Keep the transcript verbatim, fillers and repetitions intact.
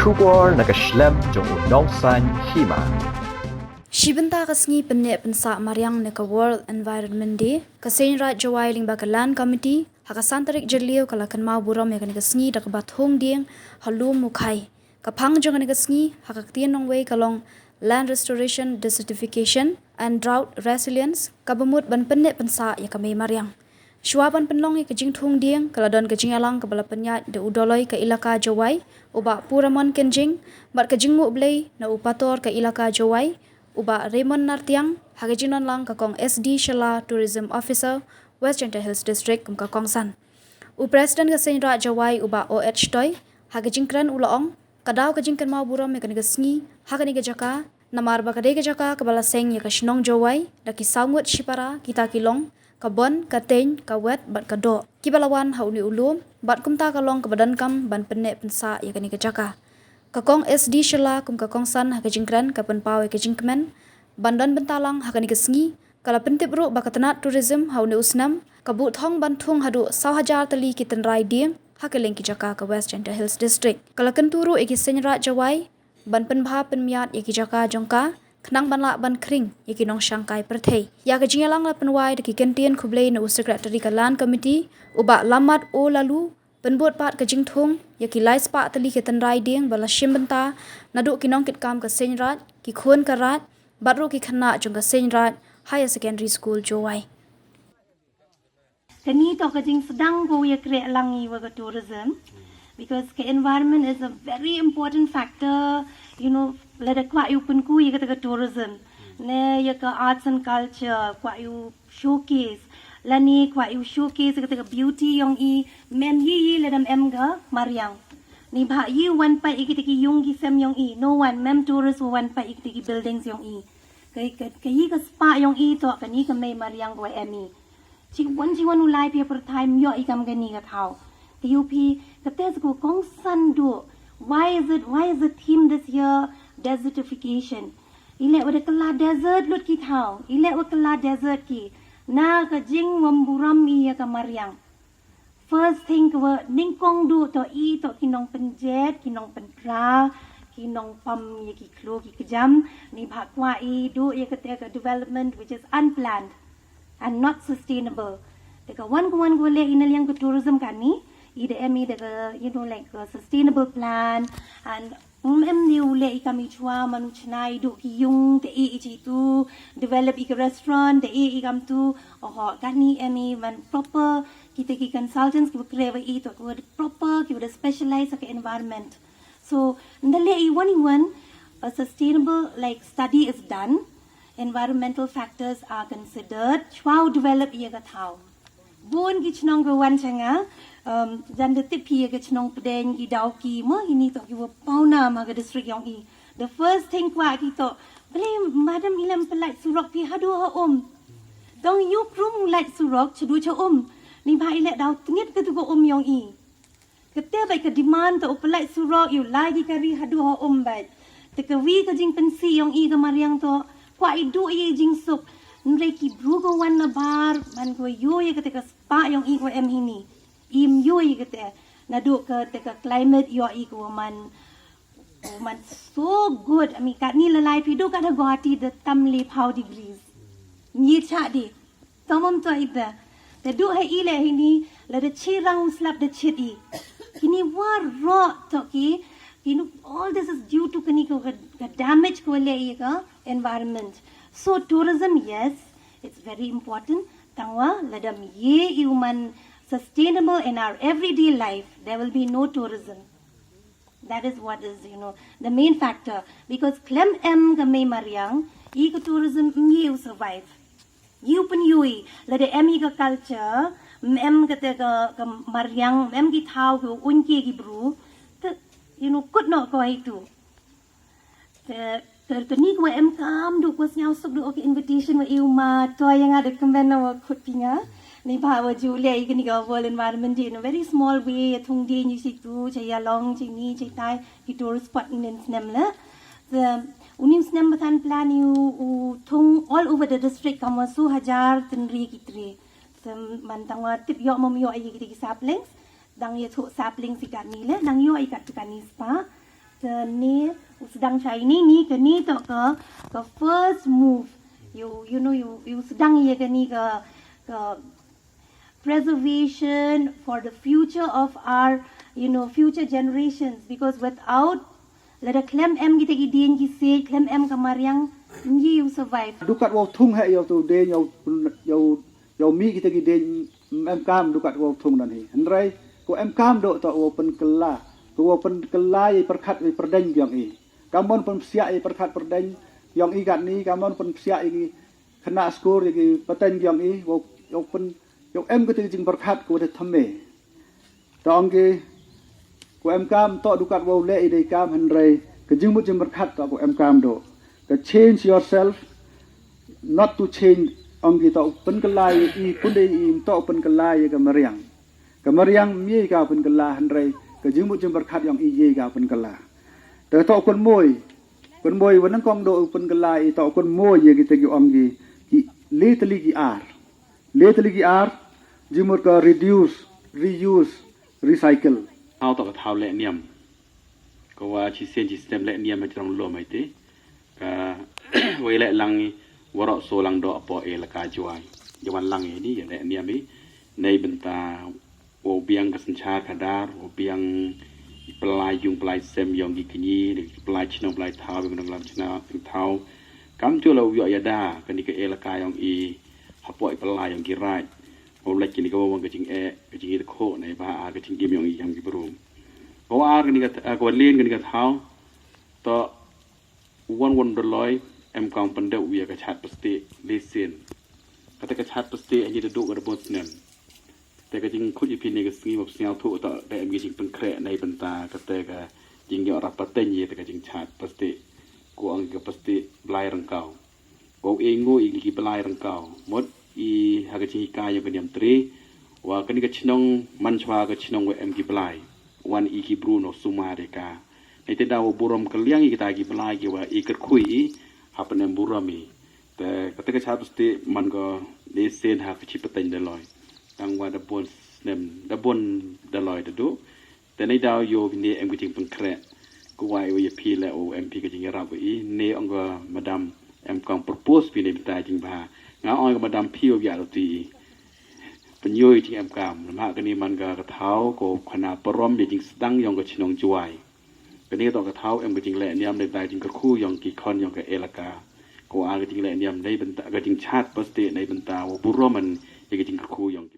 Khubor na ka shlem jong u nongsaiñ hima. Shibynta ka sngi pynneh pynsah mariang na ka World Environment Day, ka Seiñ Raij Jowai lyngba ka Land Committee ha ka san tarik Jylliew ka la kynmaw burom ïa kane ka sngi da kaba thung dieng ha Lum Mukhai. Ka phang jong kane ka sngi ha ka ktien nongwei ka long Land Restoration, Desertification and Drought Resilience, kaba mut ban pynneh pynsah ïa ka mei mariang. Shuwa ban pynlong ïa ka jingthung dieng, ka la don ka jingïalang kaba la pynïaid da u Doloi ka Elaka Jowai, u Bah Puramon Kynjing, bad ka jingmuh blei na u Pator ka Elaka Jowai, u Bah Raymond Nartiang, ha ka jingdon lang ka Kong S D Shylla, Tourism Officer, West Jaintia Hills District, kum ka kongsan. U President ka Seiñ Raij Jowai, u Bah O H Shtoi, ha ka jingkren u la ong, ka daw ka jingkynmaw burom ïa kane ka sngi ha kane ka jaka, namar ba ka dei ka jaka kaba la seng ïa ka shnong Jowai da ki saw ngut shipara, kita ki long ka Bon, ka Teiñ, ka Wet bad ka Doh, kiba la wan ha une u lum, bad kumta ka long kaba donkam ban pynneh pynsah ïa kane ka jaka. Ka Kong S D Shylla kum ka kongsan ha ka jingkren ka pynpaw ïa ka jingkmen ban don bynta lang ha kane ka sngi. Ka la pyntip ruh ba ka tnat tourism ha une u snem ka buh thong ban thung haduh saw hajar tylli ki tynrai dieng ha kylleng ki jaka ka West Jaintia Hills District. Ka la kyntu ruh ïa ki Seiñ Raij Jowai ban pynbha pynmiat ïa ki jaka jong ka, khnang ban lah ban khring ïa ki nongshangkai pyrthei. Ïa ka jingïalang la pynwai da ki kyntien khublei na u Secretary ka Land Committee, u Bah Lammat O Laloo, pynbud pat ka jingthung ïa ki lai spah tylli ki tynrai dieng ba la shim bynta naduh ki nongkitkam ka Seiñ Raij, ki khun ka Raij, bad ruh ki khynnah jong ka Seiñ Raij Higher Secondary School Jowai. Kane toh ka jingsdang ko ïa kreh lang ïa ka tourism, because ka environment is a very important factor, you know, lada kwah ïa u pynku ïa kata ka tourism, ne ïa ka arts and culture, kwah ïa u showcase, lane kwah ïa u showcase ïa kata ka beauty yong i, mem yi yi lada em ka mariang. Ni bha yi wan pait ïa kita ki yung ki sem yong i, no one, mem tourist wa wan pait ïa kita ki buildings yong i. Ka, ka, ka yi ka spah yong i toh kane ka mei mariang ko em i. Chi wan chi wan u lai phi ha pyrthei ym ïoh i kam kane ka thaw. Te ïoh phi kata sa ko kongsan duh. Why is it, why is the theme this year desertification? I leh wa da kylla desert lut ki thaw. I leh wa kylla desert ki. Na ka jingwym burom i ïa ka mariang. First thing ka wa nyngkong duh toh i toh ki nongpynjet, ki nongpynpra, ki nongpam ïa ki khloo ki kjam, ni bha kwah i duh ïa kata ka development which is unplanned and not sustainable. Te ka wan ka wan ka wa leh i na liang ka tourism kane, i da em i da ka, you know, like, a sustainable plan and, mm, em ni u leh i kam i chwa man u chna i duh ki yung te i i chi tu develop i ka restaurant te i i kam tu, oho, kane em i man proper kita ki consultants ki wa kreh wa i toh ki wa da proper, ki wa da specialize ha ka environment. So nda leh i wan i wan, a sustainable, like, study is done, environmental factors are considered, chwa u develop ïa ka thaw. Bun ki chnong ka wan cha nga, um, jan da tip phi ïa ka chnong Pdeng, ki Dawki, mo, ini toh ki wa pawnam ha ka district yong i. The first thing kwah ki toh, balei madam i leh ym pynlait surok phi haduh ha um. Dang ïoh krum lait surok cha du cha um. Ni bha i leh daw tngit katu ka um yong i. Kata bait ka demand toh u pynlait surok, ïa u lai ki kari haduh ha um bait. Te ka wi ka jingpynsih yong i ka mariang toh, kwah i duh ïa i jingsuk. Hynrei ki bru ka wan na bar, man ko ïoh ïa kata ka spah yong i ko em hini. Im ïoh ïa kata. Naduh kata ka climate ïoh i ko man, ko man so good. I mean, katni la lai phi duh kat ha Guwahati da tam le phaw degrees. Ngi cha di. Tamam to ida. Te duh ha i leh hini, lada chi rang u slap da chit i. Kini waroh toh ki, you know, all this is due to kani ka, ka damage ko leh i ka environment. So tourism, yes, it's very important. Tangwa, lada ym ye i u man sustainable in our everyday life, there will be no tourism. That is what is, you know, the main factor. Because khlem em ka mei mariang, i ka tourism ym ye u survive. Ïoh pynïoh i, lada em i ka culture, ym em kata ka, ka mariang, ym em ki thaw ki wa uiñ ki ki bru, te, you know, kut noh ko hi tu. Te, te, te ni ko em kam duh ko sñiaw suk duh ka invitation wa i u ma, to ïa nga da kmen na wa kut phi nga. Ni bha wa ju leh i kani ka World Environment Day in a very small way, ïa thung dieng i chi tu, cha ïa long, chi ni, chi tai, ki tourist spot i nin snem le. Te, u nim snem ba than plan i u, u thung all over the district kam wa su hajar tynri ki tre. Te man tang wa tip ïoh mom ïoh ïa ki, ki saplings, dang ïa thuh saplings i kani le, dang ïoh i kat kani spah. Kane u sdang shai ni ni kane to ka ka first move. You you know you you sdang ye kane ka ka preservation for the future of our you know future generations, because without lada khlem em kita ki dien ki se khlem em ka mariang ngi u survive. Dukat wow thung he yow tu dien yow yow yow mi kita ki dien em kam dukat wow thung nan hi. Hynrei ko em kam do to wow pynkylla ko wow pynkylla ye pyrkhat ye pyrdeng yong i. Kamon pynpsiah ye pyrkhat pyrdeng yong i kat ni kamon pynpsiah ye ki khynnah skur ye ki pateng yong i wow yow pyn yow em kita ki jingpyrkhat ko da thymme. To ong ki ko em kam to dukat wow leh i dei kam hynrei ka jingmut jingpyrkhat to ko em kam do ka change yourself, not to change. Ong ki to pynkylla i pun dei i to pynkylla i ka mariang ka mariang mi ka pynkylla hynrei ka jingmut jingpyrkhat yong i ye ka pynkylla. Te to kun moi kun moi wanang kong do pynkylla i to kun moi ye kita ki ong ki ki le tali ki ar le tali ki ar jingmut ka reduce, reuse, recycle. Thaw to ka thaw leh niam ka wa chi sen chi snem leh niam ha jrong lom ai te ka wei leh lang i warok so lang do apo e la ka juai. Jawan lang i ni ya leh niam i nei benta wow biang ka synchar ka dar wow biang i pelai yung pelai sem yong ki kini de ki pelai chnong pelai thaw yong nong lam chnong thaw kam chu la u yo ya da kani ka e la ka yong i hapo i pelai yong ki rai wow leh kini ka wang ka jing e ka jing i de kho nei ba a ka jing im yong i yong ki bru. Ko ar kani ka ko lien kani ka thaw to wan wan doloi em kong pyndep wia ka chat plastik le sen. Kata ka chat plastik ani da duk ka da bon snem. Te ka jing khut i phi ne ka sngi map sniaw thu ta da em ki jing pynkhreh nei benta kata ka jing yo rap pateng ye ta ka jing chat plastik. Ko ang ka plastik blai rangkau. Ko e ngo i ki blai rangkau mot i ha ka jing i ka yo ka niam tri. Wa kani ka chnong man chwa ka chnong wa em ki blai wan i ki bru no suma de ka. Nei te da wa burom ka liang i kita ki blai ki wa i kyrkhui i hapen em burom i. Te kata ka chat plastik man ko de sen ha ka chi pateng da loi. Tang wa da bon snem da bon da loi da du. Te nei da yo ne em ki jing pynkhreh. Ko wa i wa ya phi le o em phi ka jing yarap i ne ong ka madam em kong propose phi ne benta jing ba. Nga ong ka madam phi o ya ti i. Pynyoi jing em kam namha kani man ka ka thaw ko khana parom ye jing sdang yong ka chnong juai. Kani ka to ka thaw em ka jing leh niam nei benta jing ka khu yong ki khon yong ka elaka. Ko a ka jing leh niam nei benta ka jing chat plastik nei benta wa burom an ye ka jing ka khu yong ki.